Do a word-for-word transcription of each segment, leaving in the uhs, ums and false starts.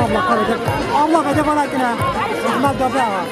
Abla, xalê, abla, bede bana kine. Ahmet Gazi ağa.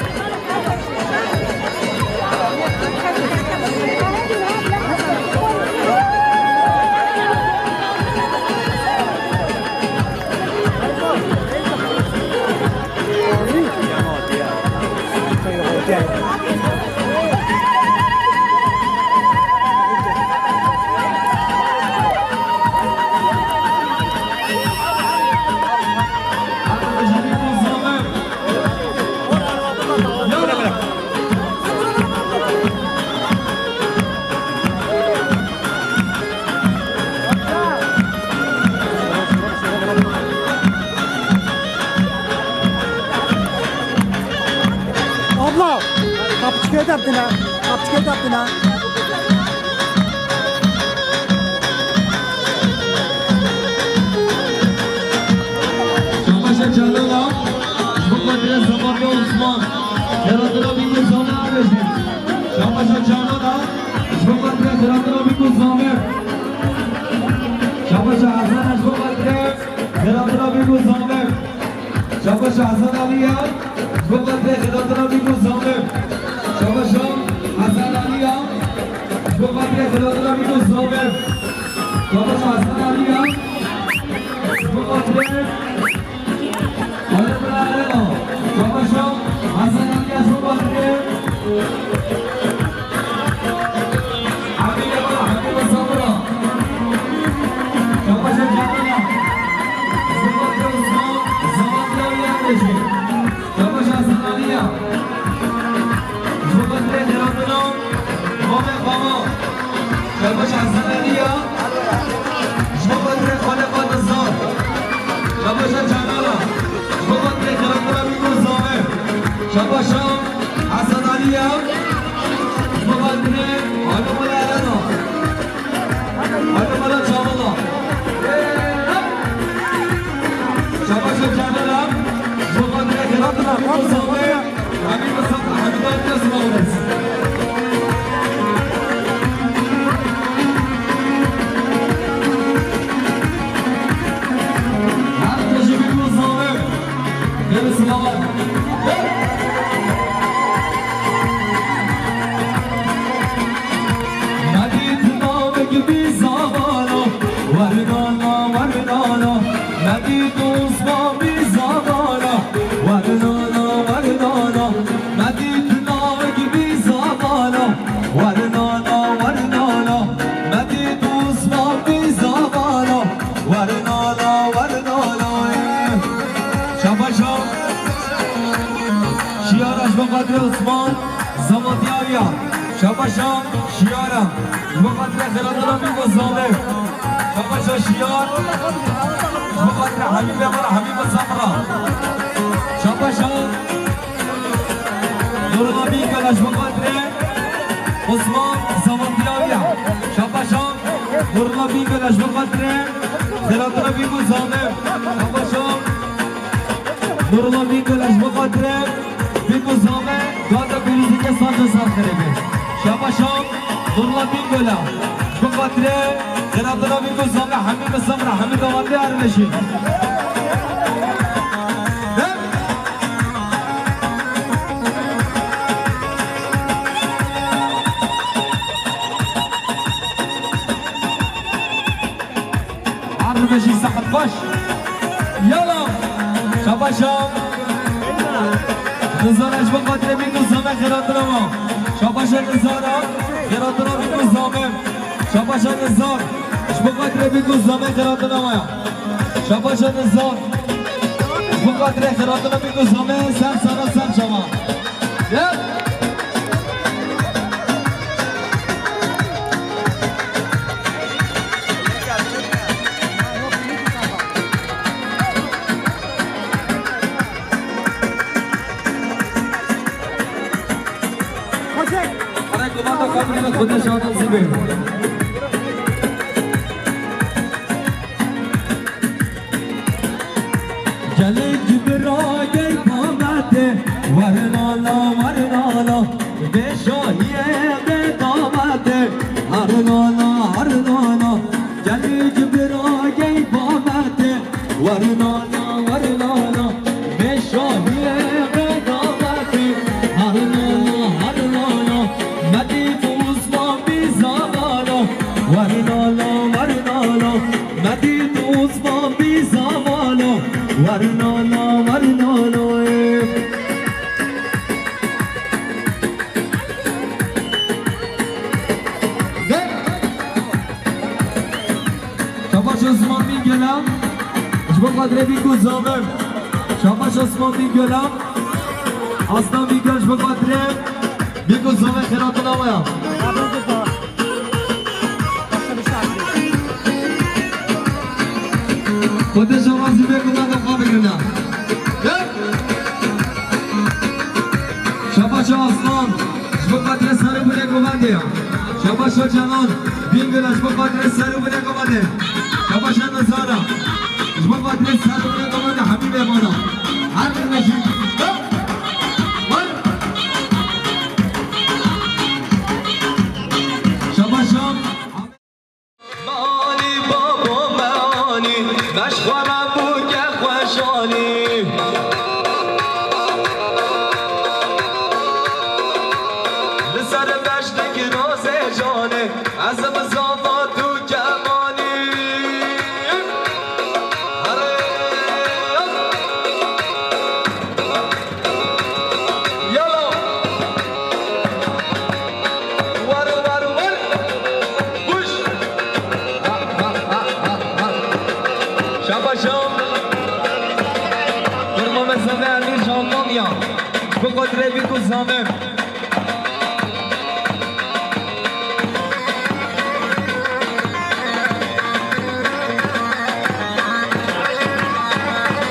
Abla, kapıçıkaya da yaptın ha. Kapıçıkaya da yaptın ha. Şabaşa Canana, ji bo xatirê Zemanî Osman, xêratina bî ku zame abêjin. Şabaşa Canana, ji bo xatirê xêratina bî ku zame. Şabaşa Hesen, ji bo xatirê xêratina bî ku zame. Şabaşa Hesen Aliya, ji bo xatirê xêratina bî ku zame. Şabaşa Hesen Aliya, ji bo xatirê xêratina bî ku zame. Şabaşa Hesen Aliya, ji bo xatirê Şabaşa Hesen Aliya, ji bo xatirê Hemî Kemal, Hemî Musafira. Şabaşa Canana. Ji bo xatirê Osman, Zemanî ya wî ya bêjin. Şabaşa Hesen Aliya. Ji bo xatirê xêratina Mamê Xama. Şabaşa Hesen Aliya. Ji bo xatirê Xalê Xatizad. Şabaşa Canana. Ji bo xatirê xêratina bî ku zame. Şabaşa Hesen Aliya. Ji bo xatirê Alo Mala Erena. Alo Mala Çamala. Şabaşa Canana. Ji bo xatirê xêratina bî ku zame. Hemî Misafir, Hemî Dawid Esma Ones. Her tijî bî ku zame. Gelin silavat. Medît navek bî zavana, wernana, wernana. Medît Osman bî zavana, wernana, wernana. Medît navek bî zavana, wernana, wernana. Medît Osman bî zavana, wernana, wernana. Şabaşa. Şiyara ji bo xatirê Osman, Zemanî ya wî ya. Şabaşa Şiyara. Ji bo xatirê xêratina bî ku zame. Şabaşa Şiyar, ji bo xatirê Habîbê me re, Habîbê Samra. Şabaşa Nurullah Bîngöl, ji bo xatirê Osman Samandiyaviya. Şabaşa Nurullah Bîngöl, ji bo xatirê Xêratina Bîngöl Zame. Şabaşa Nurullah Bîngöl, ji bo xatirê Bîngöl Zame, gada pîrozî ke sanca ser xerê be. Şabaşa Nurullah Bîngöl, ji bo xatirê Xêratina Bîngöl Zame, hemî bi Samra, hemî dawandê armeşî. Armeşî, saet baş. Yala. Şabaşa. Nizara, ji bo xatirê Bîngöl Zame, xêratina me. Şabaşa Nizara, xêratina Bîngöl Zame. Şabaşa Nizar, ji bo xatirê Bîngöl Zame, xêratina me. Şabaşa Nizar, ji bo xatirê xêratina Bîngöl Zame, ser sera, ser çava. Yep. Arê, komanda xwe bigrin, Xwedê şadan zî be. Gelê cibira gey Babetê, wernala, wernala, vê şahiyê bê Babetê, hernala, hernala, gelê cibira gey Babetê, wernala, wernala, vê şahiyê bê Babetê, hernala, hernala, medî Osman bî zamala, wernala, wernala. Medî Osman bî zamala, wernala, wernala, ê. Şabaş Osman Bîngöl, ji bo xatirê Bîngöl Zame. Şabaş Osman Bîngöl, Aslan Bîngöl, ji bo xatirê Bîngöl Zame, xêratina we ya. Xwedê şaban zî bê, komanda xwe bigirina. Gel. Şabaşa Aslan, ji bo xatirê ser û binê komandê ya. Şabaşa Canan, Bîngöl, ji bo xatirê ser û binê komandê. Şabaşa Nizara, ji bo xatirê ser û binê komandê, hemî mêvana. Her birine jî. Şabaşa. Malî babo me anî, me ji xwe re bû ke xweşanî. Li ser beştik rozê canê, ez bi zafat û kemanî. Herê. Yala. War, war, war. Kuş. Şabaşa. Kurma me Zame Emîr ji Almanya. Bi xatirê Bîngöl Zame.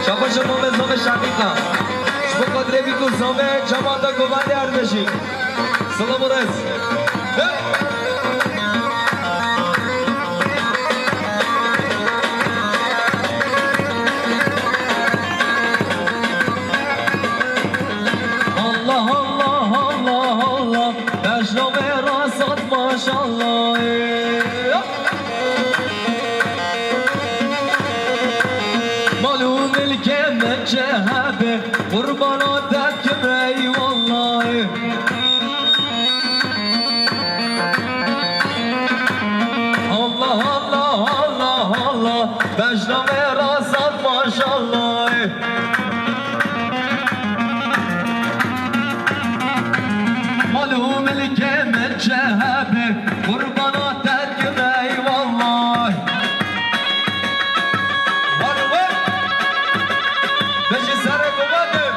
Şabaşa Mehmet Zame Şafîka. Ji bo xatirê Bîngöl Zame, çavan da govendê Ermeşî. Silav û rêz. Hey! Allah, Allah, Allah, Allah. Bejna me ra sed maşallah. Mal û milkê min çi hebe, qurbana te dikim ey wallahî. Allah, Allah, Allah, Allah, bejna me ra sed maşallah. Mal û milkê min çi hebe, qurbana te dikim ey wallahî. Hadi we. Beşi sere kumadim.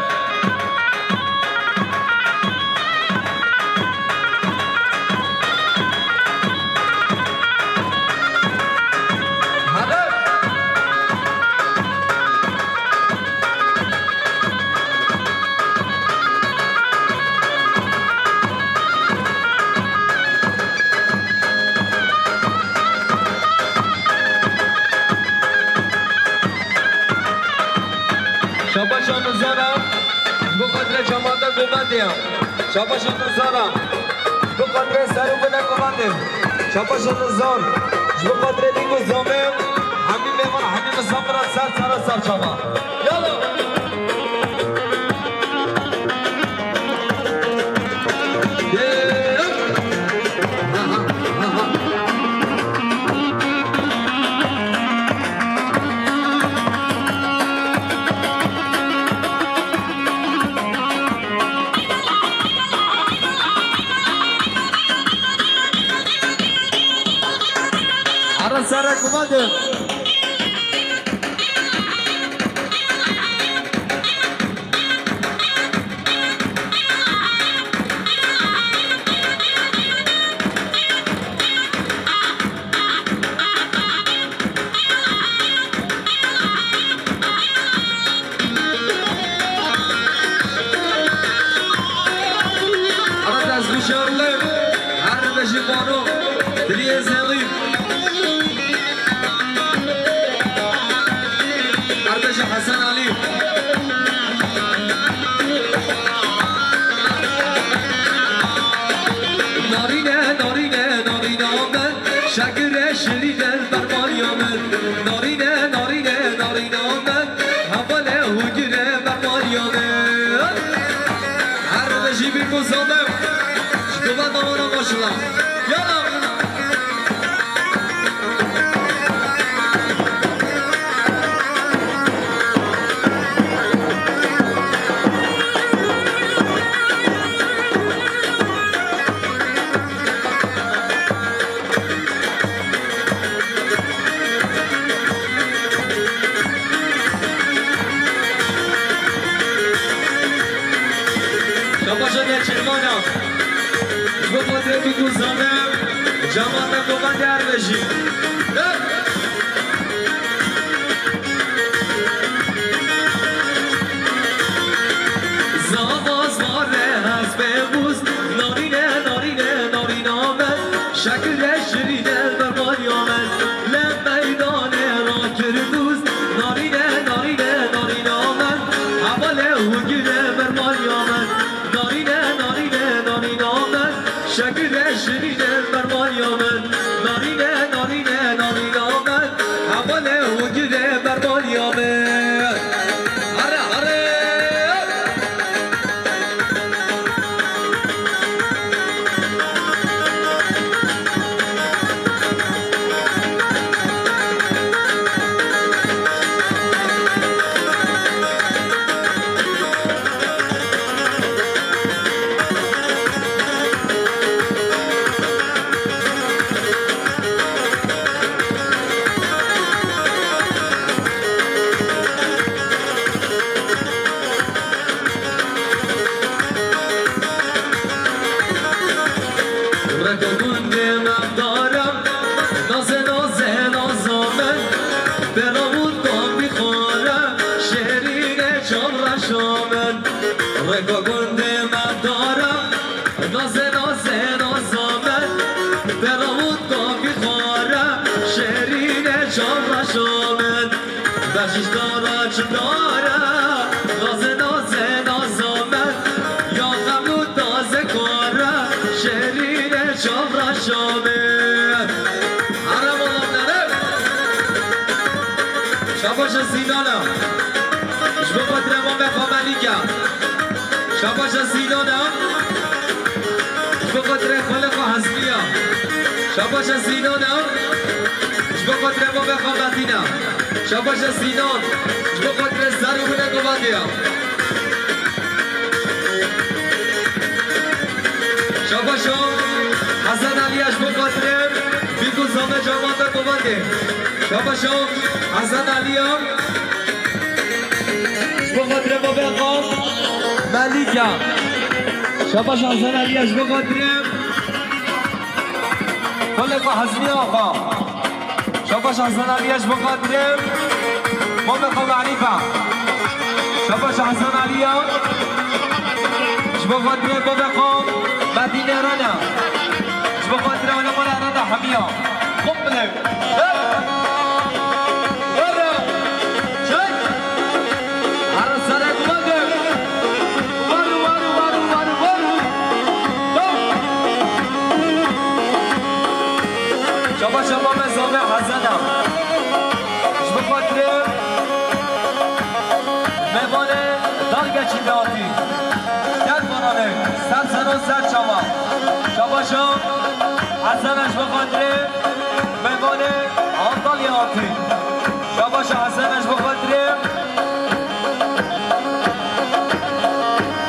Komandê ya. Şabaşa Nizana. Ji bo xatirê ser û bine komandê. Şabaşa Nizan. Ji bo xatirê Bîk û Zame. Hemî mêvan, hemî misafira ser, ser, ser çava. Yala. Ara sere kumadim. Ara dest xweş Erlê, her bejî Bano, Diliyê Zelî. Her bejî Hesen Alî. Narîne, narîne, narîna min, şekire şirîne bermariya min. Narîne, narîne, narîna min, hevale hûgire bermariya min. Her bejî Bîk û Zame, ji kuva dawana maşallah. Yala. Şabaşa Neçîrvana. Ji bo xatirê Bîk û Zame, cemaeta Komandê Ervejî. Zava zare hespê bûz, narîne, narîne, narîna min, şekire şirîne bermariya min, le meydanê rakir dûz, narîne, narîne, narîna min, hevale hûgire bermariya min. Narîne, narîne, narîna min, şekire şirîne bermariya min. Narîne, narîne, narîna min, hevale hûgire bermariya min. Here, here! Reka gundê me dara, naze, naze, naza min, pera û tabî xare, şêrîne çavreşa min. Reka gundê me dara, naze, naze, naza min, pera û tabî xare, şêrîne çavreşa min. Beşîş dara çi dara, naze, naze, naza min, ya xeml û taze kare, şêrîne çavreşa min. Here mala min, here. Şabaşa Sînana. Ji bo xatirê mamê xwe Melîka. Şabaşa Sînana. Ji bo xatirê xalê xwe Hezmiya. Şabaşa Sînana. Ji bo xatirê mamê xwe Medîna. Şabaşa Sînan. Ji bo xatirê zarê hûn e Komandê ya. Şabaşa Hesen Alî ya ji bo xatirê Bîk û Zame cemaeta Komandê. Şabaşa Hesen Alî ya. Ji bo xatirê bavê xwe Melîka. Şabaş Hesen Alî ya ji bo xatirê xalê xwe Hezmiya xwe. Şabaş Hesen Alî ya ji bo xatirê mamê xwe Arîfa. Şabaş Hesen Alî ya ji bo xatirê bavê xwe Medîne Rana. Ji bo xatirê alemana Rana hemiya. Komple. Were! Çek! Ara sere kumadim. War, war, war, Ser çava. Şabaşa. Hesen ji bo xatirê mêvanê Antalya hatî. Şabaşa Hesen ji bo xatirê.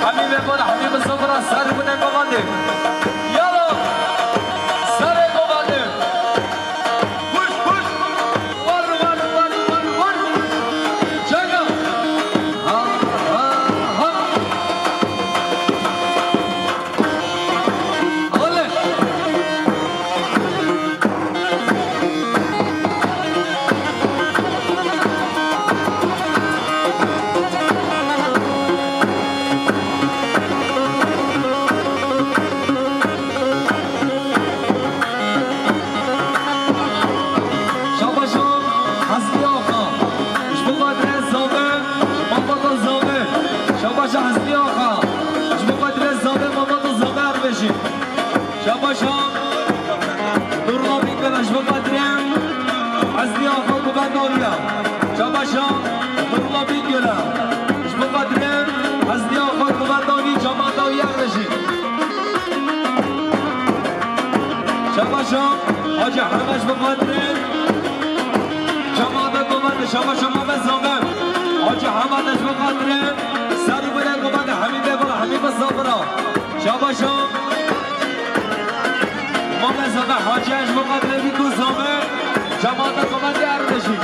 Hemî mêvan, hemî misafira ser bûne govandê. Yala. Serê govandê. Koş, koş. Var, var, var, var, var. Çaka. Ha, ha, ha. Ale. Şabaşa Hezrî Axa. Ji bo xatirê Zame, mamata Zame. Şabaşa Hezrî Axa. Ji bo xatirê Zame, mamata Zame, her bijî. Şabaşa Nurla Bingöl, ji bo xatirê Hezrî Axa, govenda wî ya. Şabaşa Nurla Bingöl, ji bo xatirê Hezrî Axa, govenda wî, cemata wî, her bijî. Şabaşa Hacî Hemed, ji bo xatirê cemata govendê. Şabaşa Mame Zame. Hacî Hemed, ji bo xatirê serû bide govendê, hemî bê bira, hemî bi sabira. Şabaşa Mame Zame, Hacî, ji bo xatirê vî ku Zame, cemata govendê, her bijî.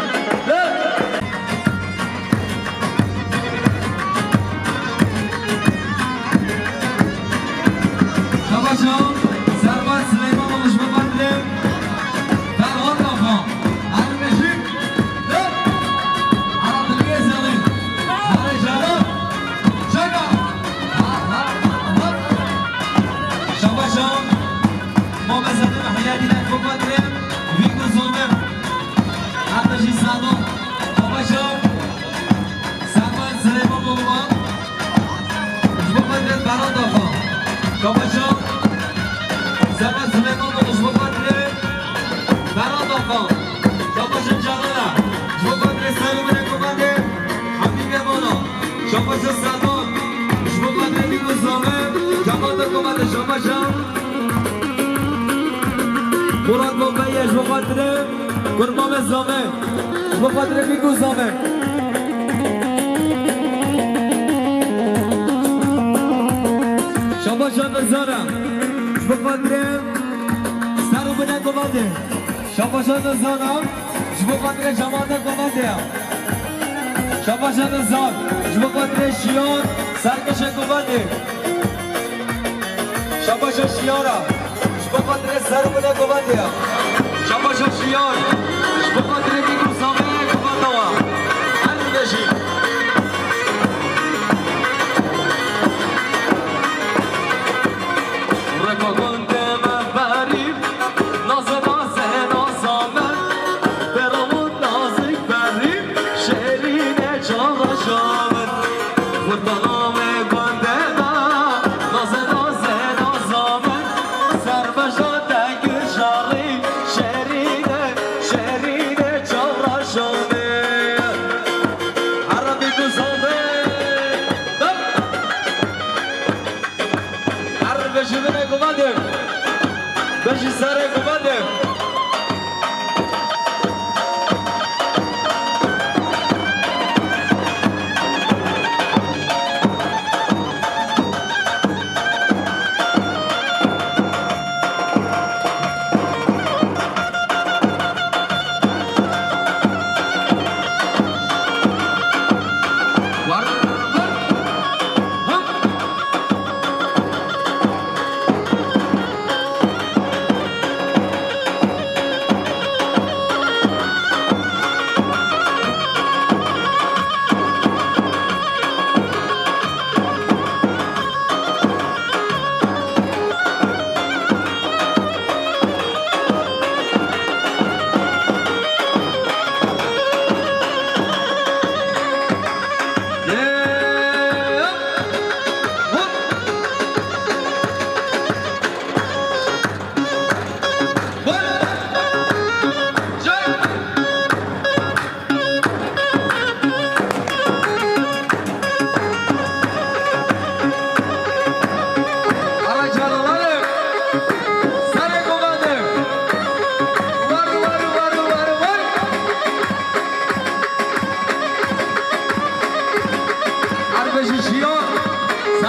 Şabaşa Servan Silêmanoğlu, ji bo xatirê Ferhat Axa. Her bijî. Ara dilgê zelî. Are jara. Çeka. Ha, ha, ha, ha. Şabaşa. Mame Zame, heyetî de ji bo xatirê vî ku Zame. Her bijî Sado. Şabaşa. Servan Silêmanoğlu. Ji bo xatirê Berat Axa. Şabaşa Servan Silêmanoğlu, ji bo xatirê Berat Axa. Şabaşa Celala. Ji bo xatirê serû bine govendê hemî mêvana. Şabaşa Servan. Ji bo xatirê vî ku Zame, cemata govendê. Şabaşa Murat Babeye, ji bo xatirê Kurbanê Zame. Ji bo xatirê vî ku Zame. Şabaşa Nizana. Ji bo xatirê serû bine govendê. Şabaşa Nizana. Ji bo xatirê cemata govendê ya. Şabaşa Nizan. Ji bo xatirê Şiyar, serkişê govendê. Şabaşa Şiyara. Ji bo xatirê serû bine govendê ya. Şabaşa Şiyar. Ji bo xatirê vî ku Zame govenda wa. Her bijî. Reka gundê me berî, naze naze naza me, bêra û nazik berî, şêrîne çavraşa min. Xurtana me gundê me, naze naze naza min, serbeja te gul şarî, şêrîne, şêrîne çavraşa min. Erebî ku Zame. Her bijî binê gumadim. Bijî serê gumadim.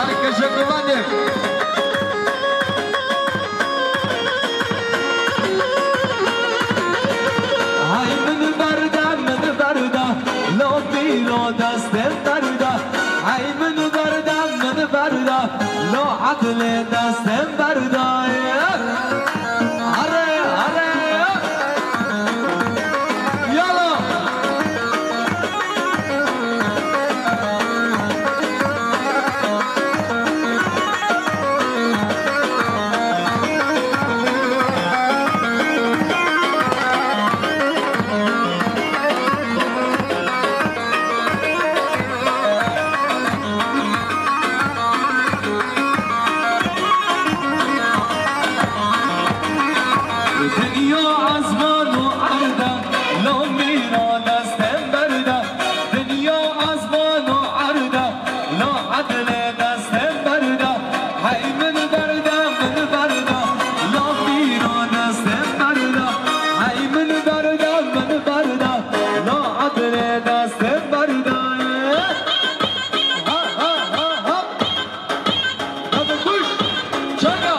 Teşekkür ederim. Hey min berda, min berda, lo pîro destê berda. Hey min berda, min berda, lo edlê destê berda. Are, are. Yala. Dinya azman û erda, lo mîra destên berda. Dinya azman û erda, lo edlê destên berda. Hey min berda, min berda, lo mîra destên berda. Hey min berda, min berda, lo edlê destên berda. Ha, ha, ha, ha. Hadi kuş. Çaka.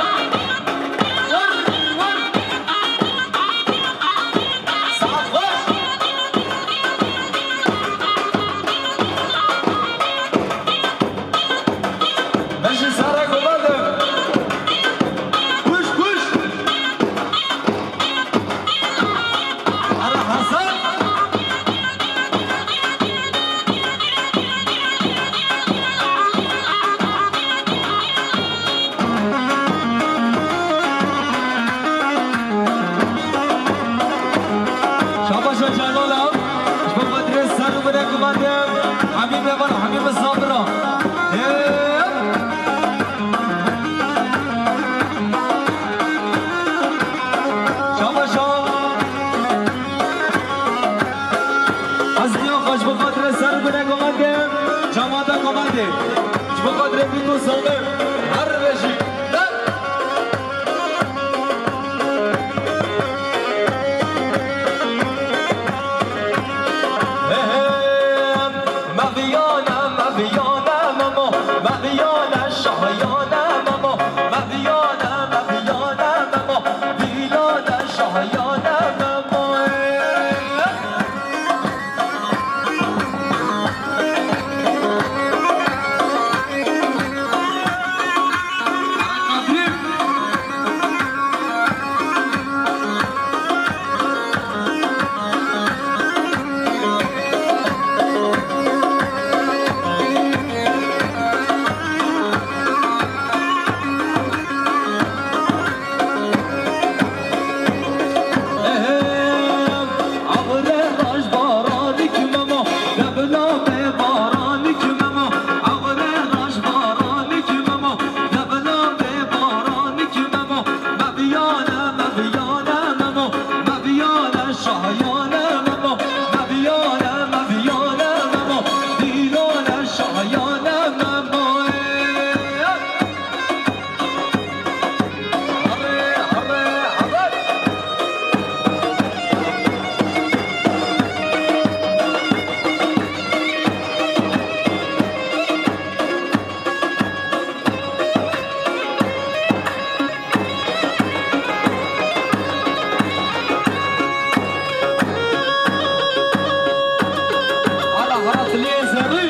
Vur, vur. Saat vur. Beşi sara kovaldım. Kuş, kuş. Ara Hasan. Şabaşa canana, ji bo xatirê ser û binê ku me de, Habîbê van, Habîbê Sabira. Hep. Şabaşa. Ez niya xwe ji bo xatirê ser û binê ku me de, cemata ku me de. Ji bo xatirê vî ku sale, her rejî. Meviyane, meviyane memo, meviyane şahiyane memo, meviyane, meviyane memo, dîlane şahiyane memo. Ala Haratliye zerrî.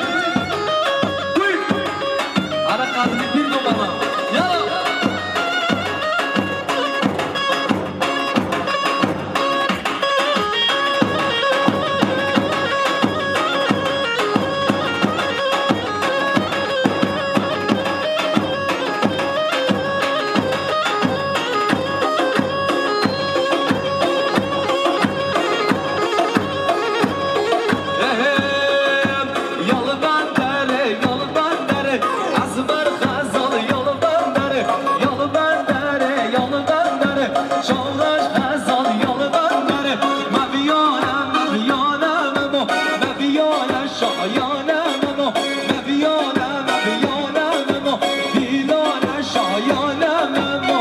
Kuy. Ala Kadri bir numara. Yala. Yol bendere, yol bendere, ez ber xezal yol bendere, yol bendere, yol bendere, çavreş xezal yol bendere, meviyane, meviyane memo, meviyane şayane memo, meviyane, meviyane memo, dîlane şayane memo.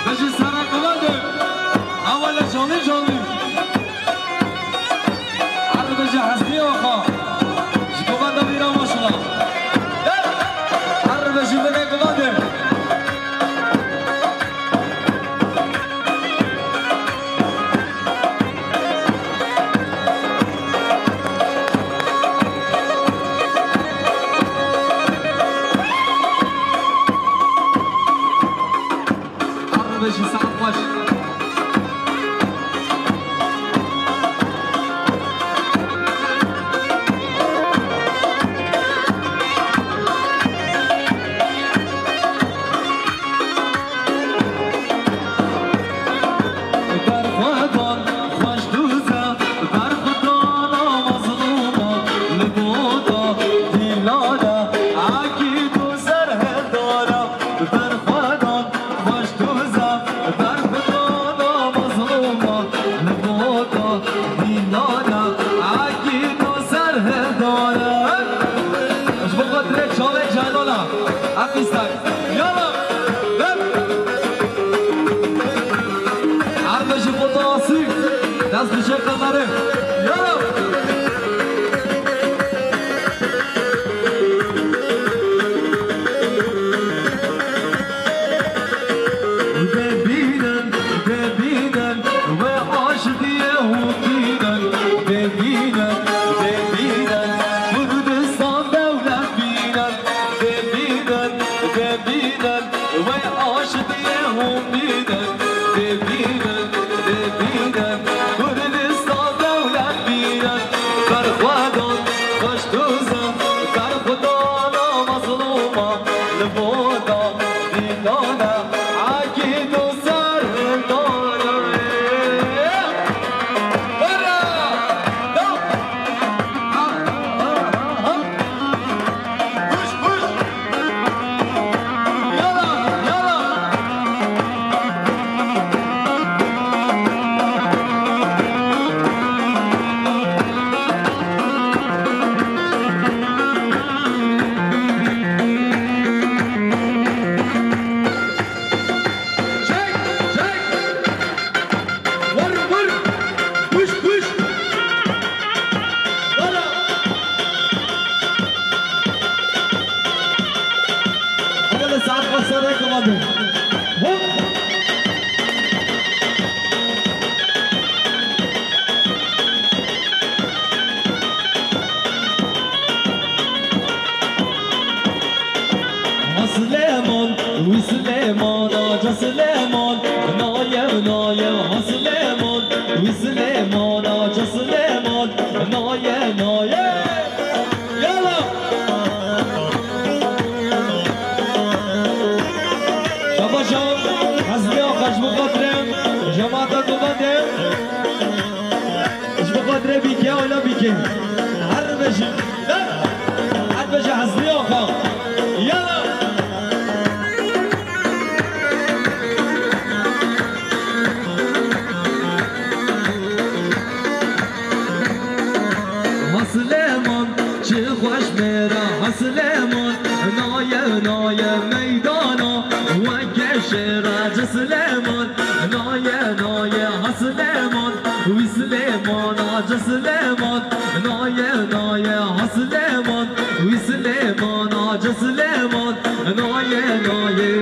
Bijî sera kula de, hawale canî canî. Ji saet xweş. Berxwedan xweş dûze, berxwedana mezlûma, li bo da dîlana, ekî dû serhildana, berxwedan xweş dûze, berxwedana mezlûma, li bo da dîlana, ekî dû serhildana. Ji bo xatirê çalê Celala, Efîsay. Yala! Dem! Erdê ji bo tasî, dest bi çek qezerim. Yala! Bibînin, bibînin, wê aşiqiyê hûn bînin. Bibînin, bibînin, Kurdistan dewlet bînin. Bibînin, bibînin, wê aşiqiyê hûn bînin. Bibînin, bibînin, Kurdistan dewlet bînin. Berxwedan xweş dûze, berxwedana mezlûma, li bo da dîlana, ekî dû serhildana. Hurra! Push, push! Yala, yala! Çek, çek! Vur, vur! Push, push! Vara! Hadi lan, saat kaç, saat kaç oldu? Hop! Ha Silêman, wî Silêman, aca Silêman, naye, naye, ha Silêman, wî Silêman, aca Silêman, naye, naye. Yala! Şabaş, şabaş. Hezliya xwe ji bo xatirê cemaeta guhdarê. Ji bo xatirê bîke, wela bîke. Her bêjin. Her bêje hezliya xwe. Yala! Ha Silêman, çi xweş mêra, ha Silêman, naye, naye meydana, weke şêra ci Silêman, naye, naye, ha Silêman, wî Silêman, aca Silêman, naye, naye, ha Silêman, wî Silêman, aca Silêman, naye, naye.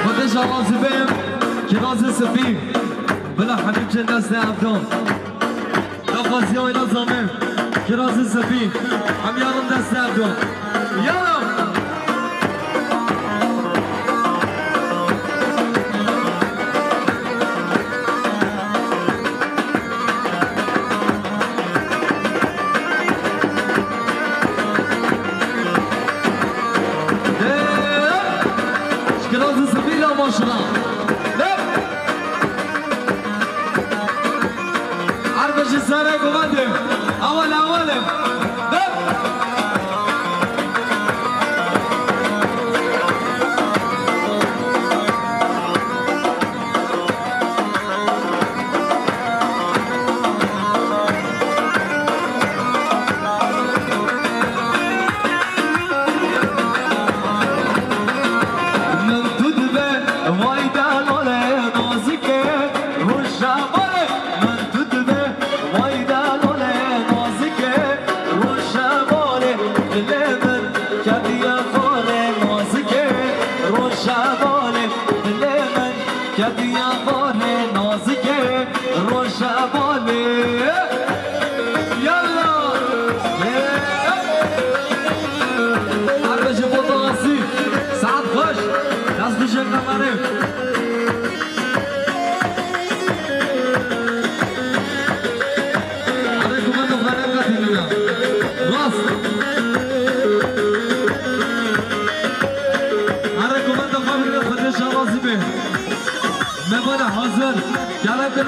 Xwedê şawa zibê, kirazê sipî. Bila hemî çend destê ev don. Daxwaziya wê nazanê. Kirazê sipî. Hemiya rin destê ev don. Yala! Şikira zî sivîla maşala. Dep. Her bijî serê guvendim. Awal awal im. Dep.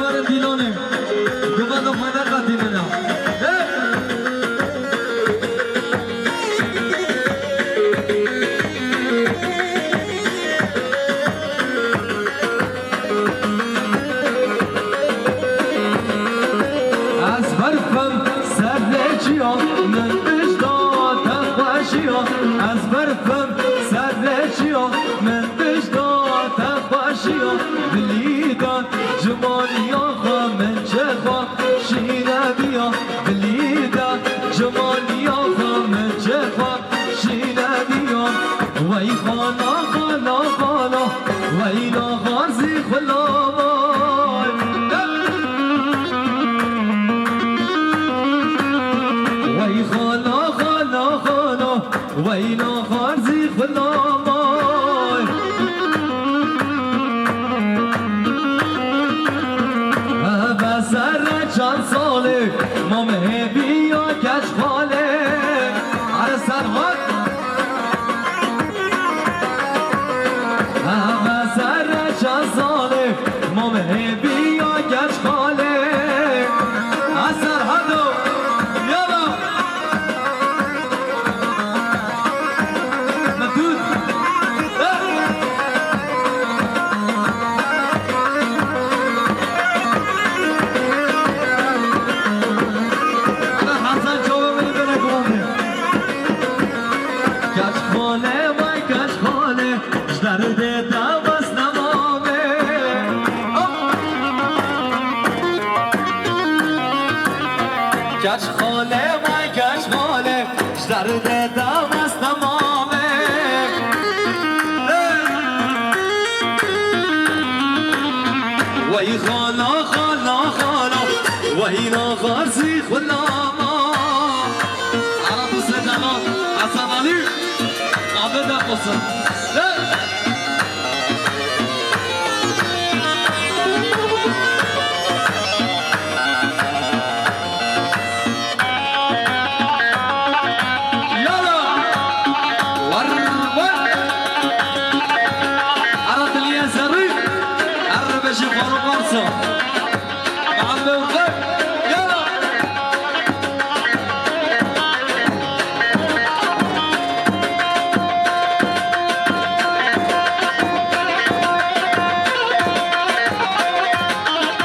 Warê dîlanê, guva da xwe neqetînine. Hey! Ez berfim serrêçiya, min tişta te xweşiya. Ez berfim serrêçiya, min tişta te xweşiya. Dilî de cimaniya xwe min çi xwe şîne diya. Dilî de cimaniya xwe min çi xwe şîne diya. Wey xala, xala, xala, wey la xarzî xulamay. Wey xala, xala, xala, wey la xarzî xulamay. Eve serre çend salê, mam hêviya keç xalê. Are Serhat. Eve serre çend salê, mam hêviya keç xalê. A Serhado, yala. Metut. Ana Hasan çawa beni beni kullandı. Keç xalê, vay keç xalê, ji derdê de bes nemame. Hop. Keç xalê, vay keç xalê, ji derdê de bes nemame. Hey! Wey xala, xala, xala, wey la xarzî xulama. Ara tu sedalan, Hasan Ali, Ahmet Aposan. Hey! Yala! War, war! Ara diliye zerrî, her beşi Faruk varsa. Mahalle uxe, yala!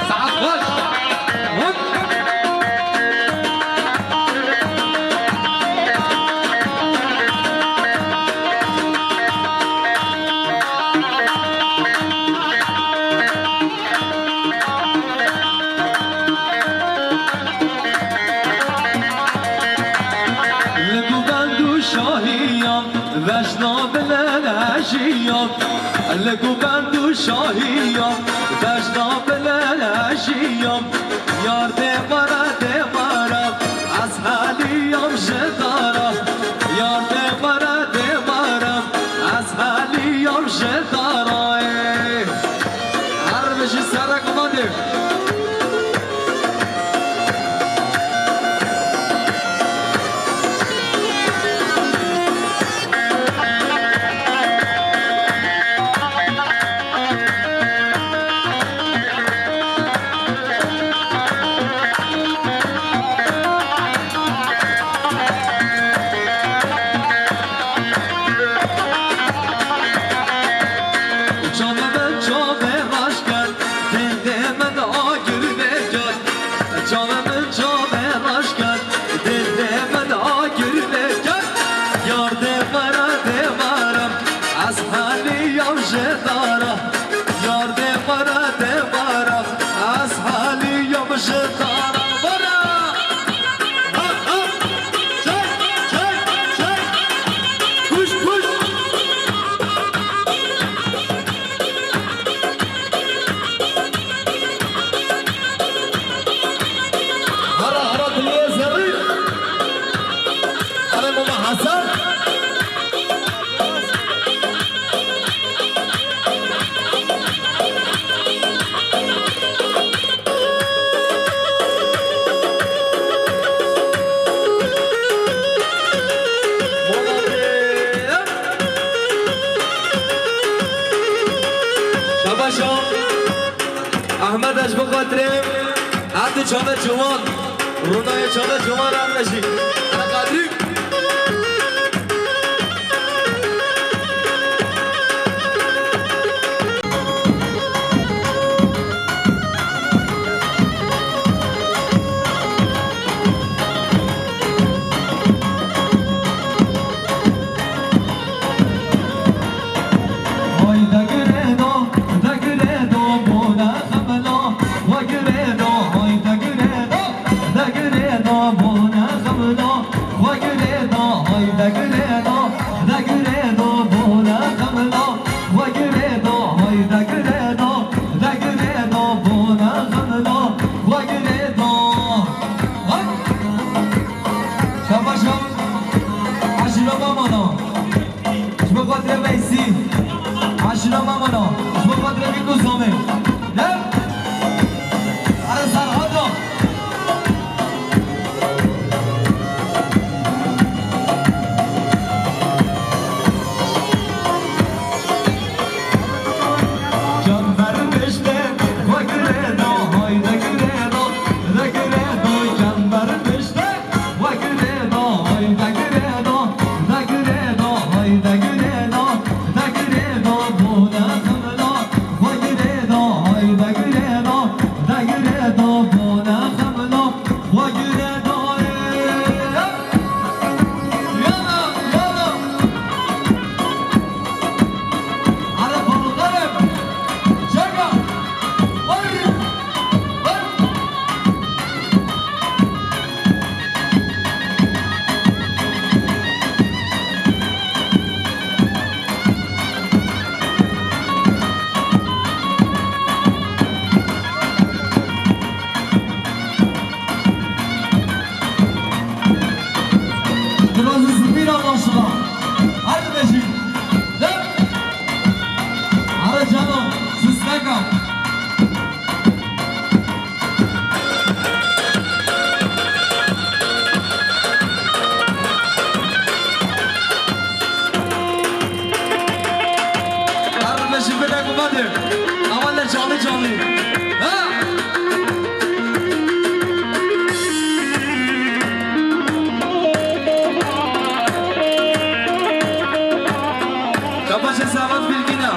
Saet xweş. Hop. Li govend û şahiyan, veşna bile lejiyan. Li govend û şahiyan, veşna bile lejiyan. Yar dê were, dê were, ez heliyam ji dara. Yar dê were, dê were, ez heliyam ji dara. Her bijî serek Xwedê. Xatirê her du çavê ciwan, rûnayê çavê ciwan re bêjî. Qedrî. Hay degirê do, degirê do, bone xemlo, xwe girê do, hay degirê do, degirê do, bone xemlo, xwe girê do, hay degirê do, degirê do, bone xemlo, xwe girê do, hay degirê do, degirê do, bone xemlo, xwe girê do. Hay! Şabaş o. Aşîra Mamana. Ji bo xatirê Veysî. Aşîra Mamana. Ji bo xatirê Bîk û Samê. Dev. Are Serhado. Çember piştê, xwe girê do, hay degirê do, degirê do, çember piştê. Xwe girê do, hay degirê do, degirê do, hay degirê do, degirê do, bone xemlo. Xwe girê do, hay degirê do, degirê do, bone xemlo. Xwe girê do, ê. Yala, yala. Are balxerê. Çeka. Ay. Ay. Biraz hızlı bir anlaşma. Hadi Beşik. Dön. Ara canım. Sus, kanka. Kardeşim, bir dakika, hadi. Ama ne canlı canlı. Ha? Kapaşa Samat Bilgina.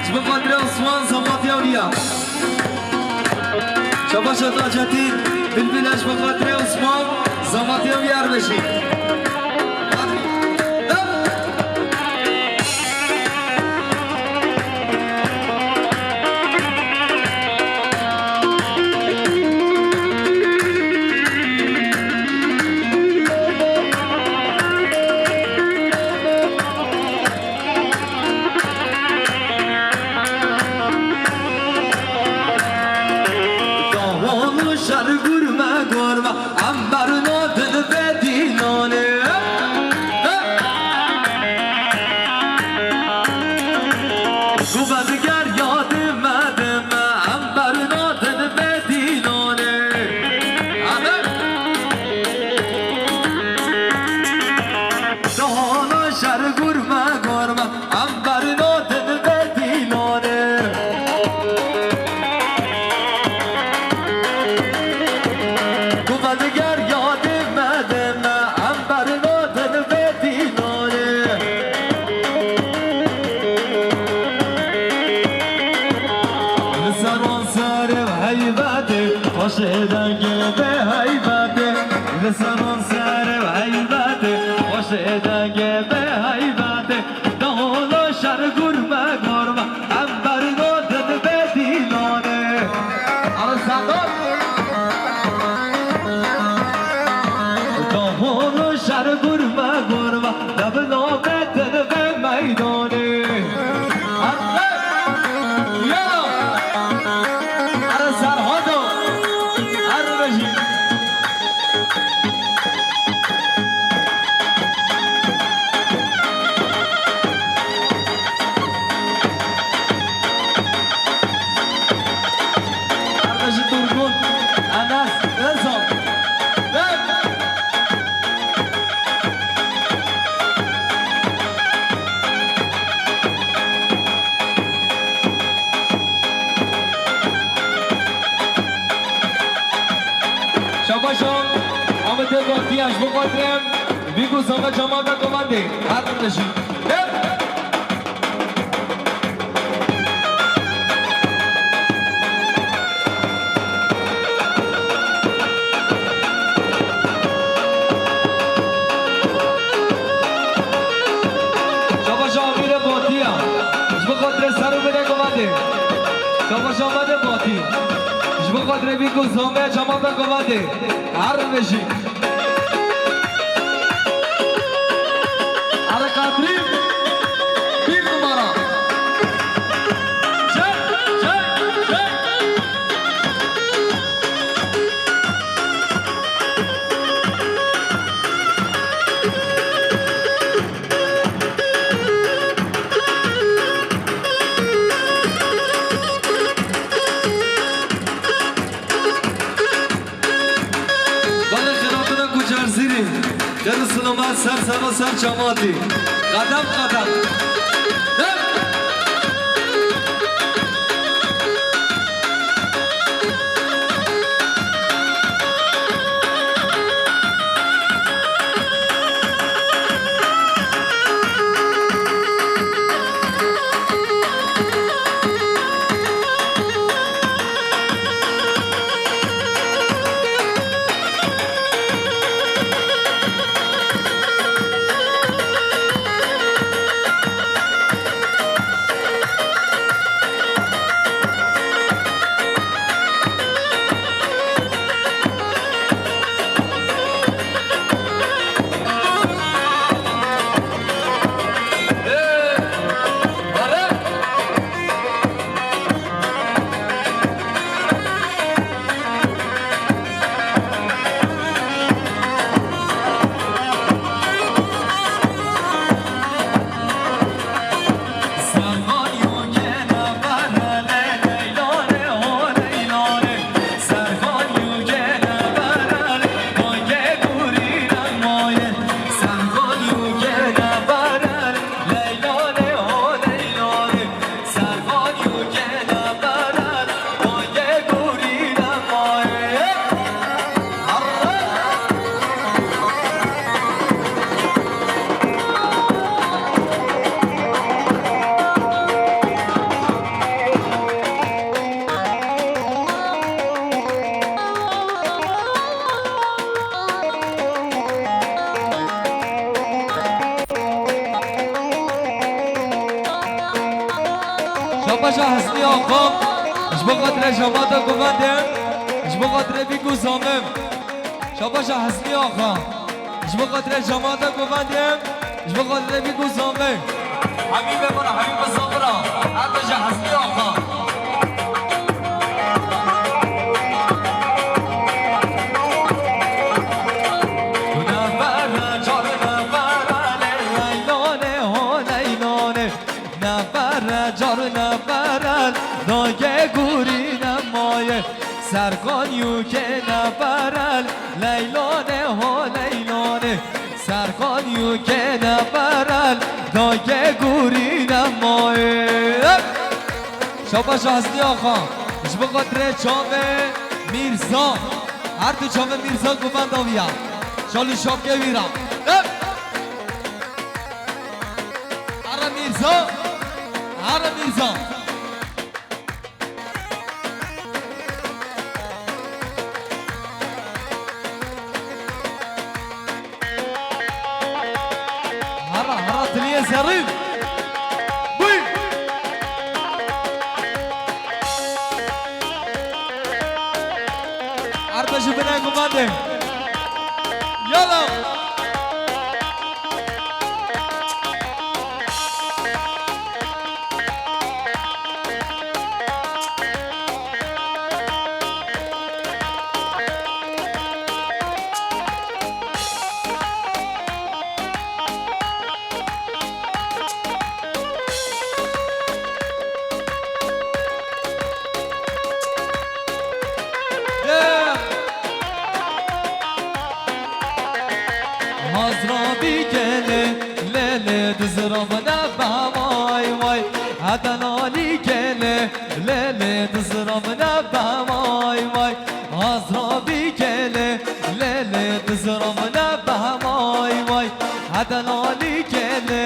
Ji bo xatirê Osman Samat Yawriya. Şabaş Ata Çetîn, Bilbîl, ji bo xatirê Osman, Zamatê û Diyarbekirî. Dahon û şer gurme gorma, em berna din vê dînanê. Ku vediger ya dime dime, em berna din vê dînanê. Amen. Dahana şer gurme gorme, em berna din vê dînanê. Ku vediger ya dime dime, em berna din vê dînanê. Li ser wan serê heybetê, xweşê dengê bê heybetê. Li ser wan serê heybetê, xweşê dengê bê heybetê. Dahana şer gurme gorme, em berna din vê dînanê. Ara Serdar. Dahana şer gurme gorme, de bi navê din vê meydanê. Arre! Yala! Arre Serhado! Arre bejî! Arre ji Durgun, Enes, Özal. Ver! Amedê Batiya ji bo xatirê vî ku zame cemata Kovendê. Her tişt. Şabaş Amîrê Batiya. Ji bo xatirê ser û binê Kovendê. Şabaş Amedê Batî. Ji bo xatirê vî ku zame cemata Kovendê. Her bêjî. Erê Kadrî, bir numara. Çek, çek, çek. Bale xeratine ku Cerzîrî, xêr û silamet ser serva ser çematî. Qedem qedem. Dem. Şabaşa Hesnî Axa, ji bo xatirê cemata Kovendê, ji bo xatirê vî ku zame. Şabaşa Hesnî Axa, ji bo xatirê cemata Kovendê, ji bo xatirê vî ku zame. Hemî be bana, hemî be zabira. Heta ji Hesnî Axa. Nefere car nefere dagê gurî nemaye. Serkan yû kê nefere leylane ho leylane. Serkan yû kê nefere dagê gurî nemaye. Şabaş Hesnî Axa, ji bo xatirê çavê Mîrza. Her du çavê Mîrza govenda wî ya. Şalî şapkê wî ra. Hep! Here Mîrza, here Mîrza. Here, here, diliyê zerrîn. Bûy. Arda ji binê gumandê. Yala. Hazra bî gelê, lê lê dizra min be vay vay. Heta nalî gelê, lê lê dizra min be vay vay. Hazra bî gelê, lê lê Dizira min e behemay way, hede lalî kele,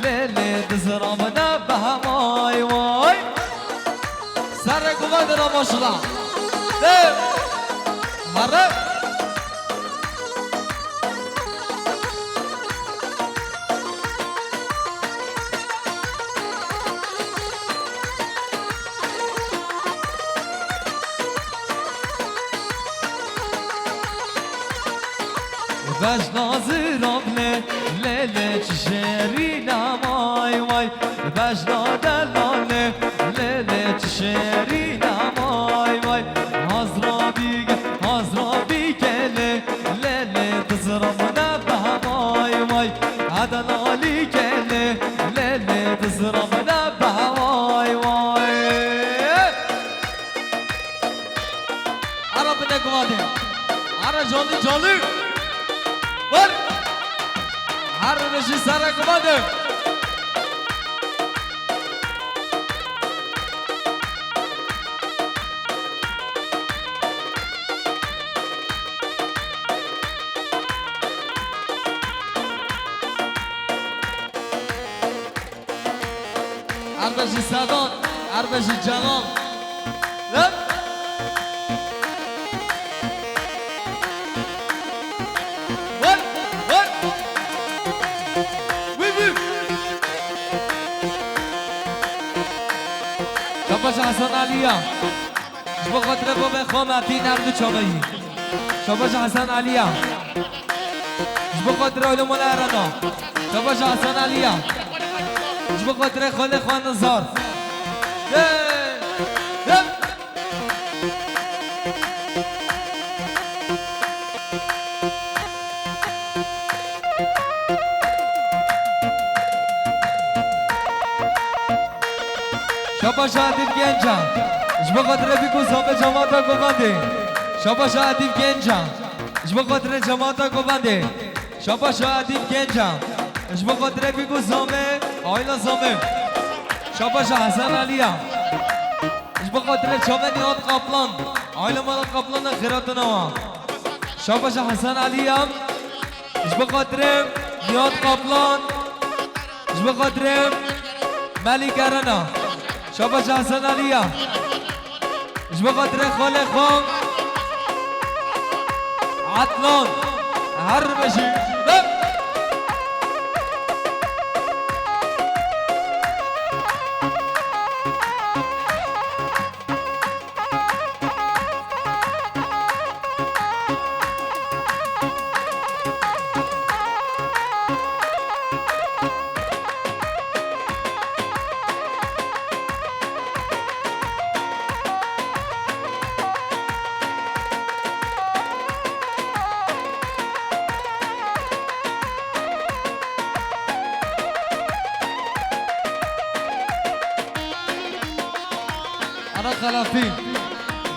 lê lê dizira min e behemay way. Serek û vedira maşala. Dê. Here. Bejna ziravne, lê lê çi şêrîn e may way. Bejna delale, lê lê çi şêrîn e may way. Hazra bîge, hazra bîgele, lê lê dizira min e behemay way. Hede lalî kele, lê lê dizira min e behemay way. Ara bine guvadê. Ara canlı canlı. Var. Her reji sara guvadê. Erbe ji sedan, erbe ji cenan. Hep. Vur, vur. Wî, wî. Şabaş Hasan Aliya. Ji bo xatirê babê xwe Metîn erd û çaveyî. Şabaş Hasan Aliya. Ji bo xatirê oğlum Erena. Şabaş Hasan Aliya. Ji bo xatirê xalê xwe Nizar. Hey! Hey! Şabaş Adil Genca. Ji bo xatirê bîk û zame cemata govendê. Şabaş Adil Genca. Ji bo xatirê cemata govendê. Şabaş Adil Genca. Ji bo xatirê bîk û zame, aîla zame. Şabaş Hasan Aliya. Ji bo xatirê çavê Nihat Kaplan. Aîla mala Kaplan xêratinawa. Şabaş Hasan Aliya. Ji bo xatirê Nihat Kaplan. Ji bo xatirê Melîk Erena. Şabaş Hasan Aliya. Ji bo xatirê xalê xwe Adnan. Her bêjî. Ana Xelafî.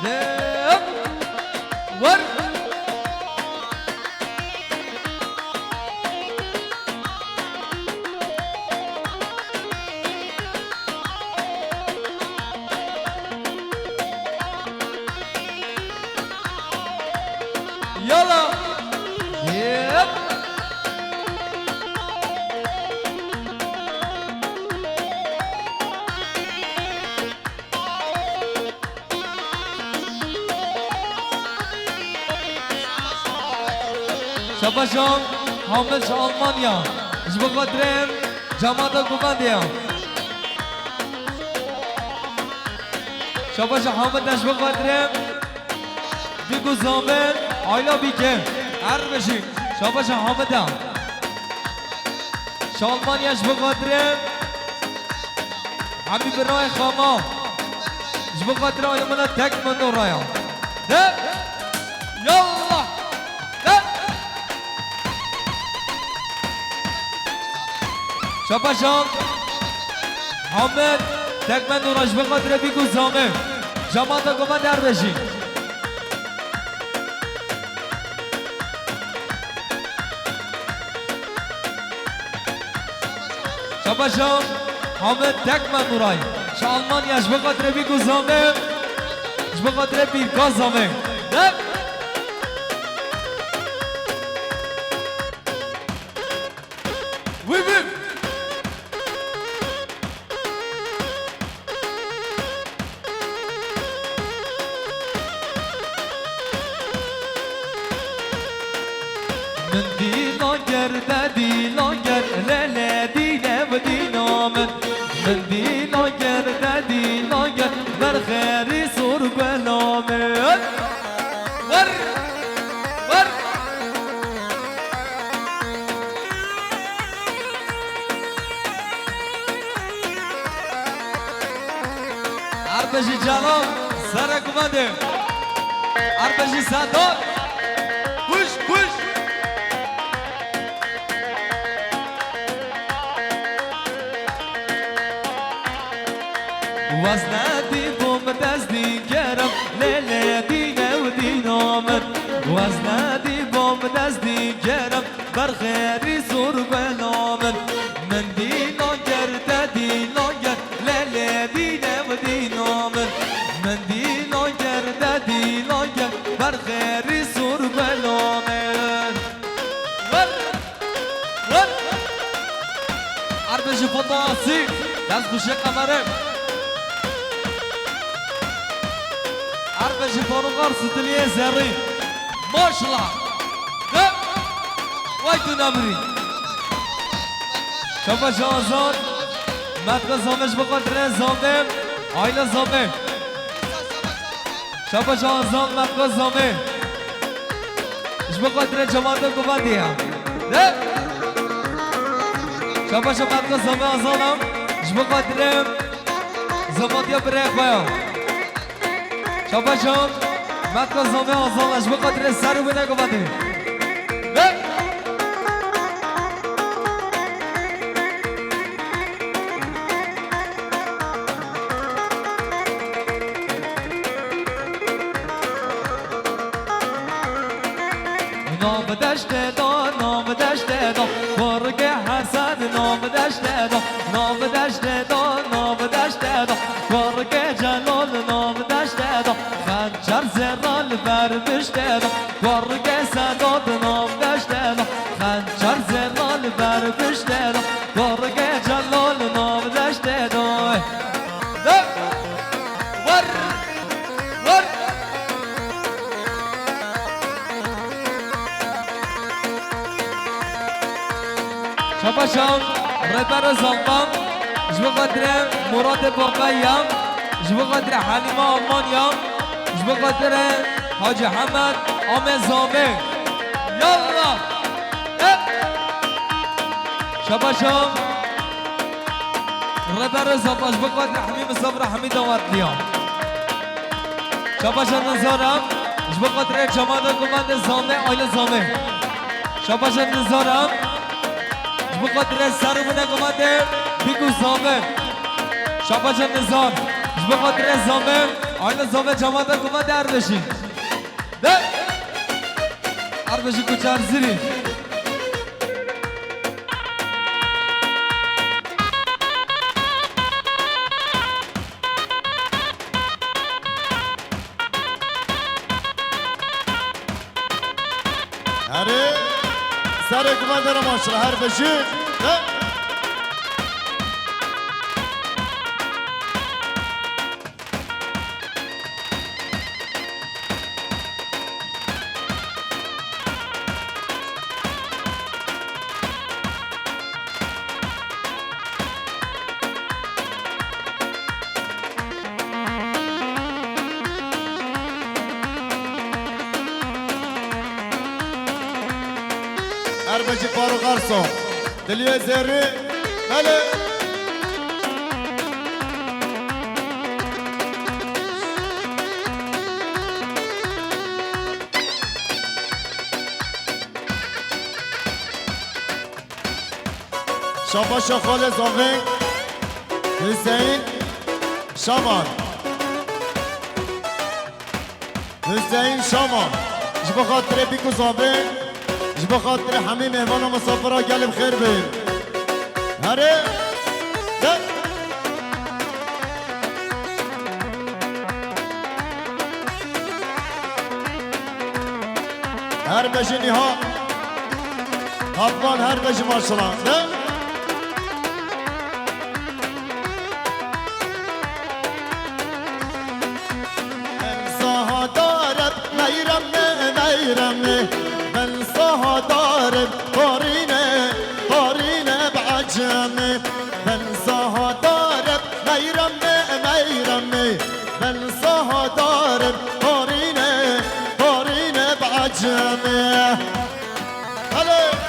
Yep. Wer. Yala. Yep. Şabaş Hamid ji Almanya. Ji bo xatirê cemata govendê ya. Şabaş Hamid e ji bo xatirê bîk û zame, aîla bîke. Her bêjî. Şabaş Hamid e. Ji Almanya ji bo xatirê Hemî birayê xama. Ji bo xatirê aîla min e tek min nû raya. De. Yallah. De. Şabaş Hamid. Tek min nû ra ji bo xatirê bîk û zame. Cemata govendê her bêjî. Şabaş Hamid tek me nûray. Ji Almanya ji bo xatirê bîk û zame. Ji bo xatirê bîrka zame. De. Min dîna ger, te dîna ger, lele dîne bi dîna min. Min dîna ger, te dîna ger, berxerî sor bela min. Wer! Wer! Arbejî Canan, serek umedê. Arbejî Sedar. Kuş, kuş. Wezne dî bom dest dî kerem, lê lê dîne û dîna min. Wezne dî bom dest dî kerem, berxerî zor bela min. Min dîna ger, te dîna ger, lê lê dîne û dîna min. Min dîna ger, te dîna ger, berxerî zor bela min. Wer! Wer! Arbejî Foto Asî, dest xweşê qemere. Arbejî Farûq Arsî, Diliyê Zerrî. Maşallah. De. Vay tu nebirî. Şabaş Azad. Metke Zame ji bo xatirê Zame. Aile Zame. Şabaş Azam, Metko Zamê. Ji bo xatirê cemaata guvendê ya. De? Şabaş Metko Zamê Azam. Ji bo xatirê zematiya birê xwe ya. Şabaş Metko Zamê Azam. Ji bo xatirê ser û binê guvendê. De? Nav deştê da, nav deştê da, Kurgê Hesen nav deştê da, nav deştê da, nav deştê da, Kurgê Celal nav deştê da, Xençer zêra li ber biştê da, Kurgê Sedat nav deştê da, Xençer zêra li ber biştê da, Kurgê Celal nav deştê da. Wer! Wer! Şabaşam, Rêber Zalman, ji bo xatirê Muratê Baqaya, ji bo xatirê Halîma Almanya, ji bo xatirê Hacî Hemed, Amê Zamê. Yallah! Hep! Şabaşam. Rêber Reza, ji bo xatirê hemî misafira hemî dawetliyan. Şabaşa Nizar e, ji bo xatirê cemaeta gumendê Zamê, aile Zamê. Şabaşa Nizar e, ji bo xatirê ser û binê gumendê Bîk û Zamê. Şabaşa Nizar, ji bo xatirê Zamê, aile Zamê, cemaeta gumendê Erbeşî. De! Erbeşî Kuçer Zirî. Herê, serê gumendê re maşallah, her bijî. De. Erbecî Farûq Erso. Diliyê Zêrî. Belê. Şabaşa Xalê Zavê, Hüseyin Şaman. Hüseyin Şaman. Ji bo xatirê Bîk û Zavê, ji bo xatirê hemî mêvana misafira gelê bi xêr bin. Herê, de. Her bejî Nîha Kaplan, her bejî maşallah. Ne? Ben saha dareb meyrem me, meyrem me. Ben saha dareb Tarine, tarine bi ecemê. Ben saha darib meyramê, meyramê. Ben saha darib tarine, tarine bi ecemê. Hello.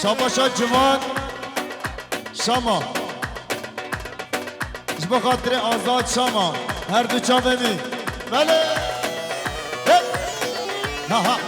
Şabaşa civan. Şama. Ji bo xatirê Azad Şama. Her du çavê min. Belê. Hey. Ha, ha.